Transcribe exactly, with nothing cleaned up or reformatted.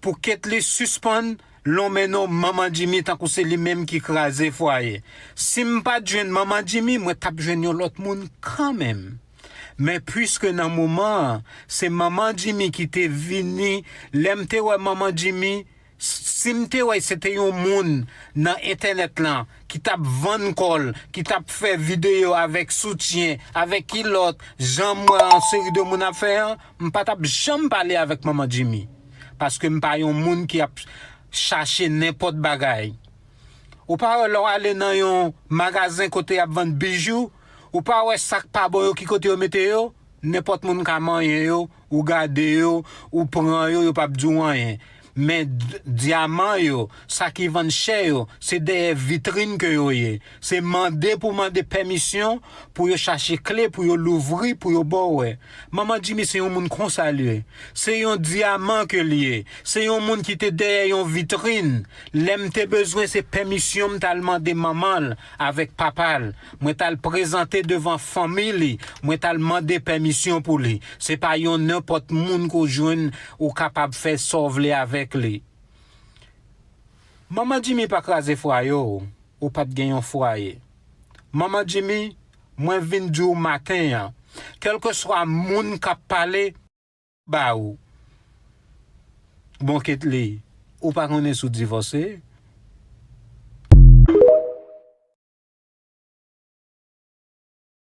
pou Ketly sispann lonmen non Manman Jimmy tankou se li menm ki kraze fwaye. Si m pa t jwenn Manman Jimmy, mwen t ap jwenn yon lòt moun kanmenm. Men piske nan moman an, se Manman Jimmy ki te vini, lè m te wè Manman Jimmy, si m te wè se te yon moun nan entènèt lan ki t ap vann kò l, ki t ap fè videyo avèk soutyen, avèk kilòt, jan m wè yon seri de moun ap fè an, m pa t ap janm pale avèk Manman Jimmy. Paske m pa yon moun ki ap chache nenpòt bagay. Ou pa wè lè w ale nan yon magazen kote y ap vann bijou, ou pa wè sa k pa bon yo ki kote yo mete yo? Nenpòt moun ka manyen yo, ou gade yo, ou pran yo, yo p ap di w anyen. Men d- dyaman yo, sa ki vann chè yo, se dèyè vitrin ke yo ye. Se mande pou mande pèmisyon, pou yo chache kle, pou yo louvri, pou yo ba w wè. Manman Jimmy se yon moun konsa l ye. Se yon dyaman ke l ye. Se yon moun ki te dèyè yon vitrin. Lè m te bezwen, se pèmisyon m t al mande manman l avèk papa l. Mwen t al prezante devan fanmi li. Mwen t al mande pèmisyon pou li. Se pa yon nenpòt moun ke w jwenn ou kapab fè sa w vle avèk li. Manman Jimmy pa kraze fwaye w, ou pa t gen yon fwaye. Manman Jimmy, mwen vin di w maten an, kèlkeswa moun k ap pale ba ou. Bon, Ketly, ou pa konnen si w divòse?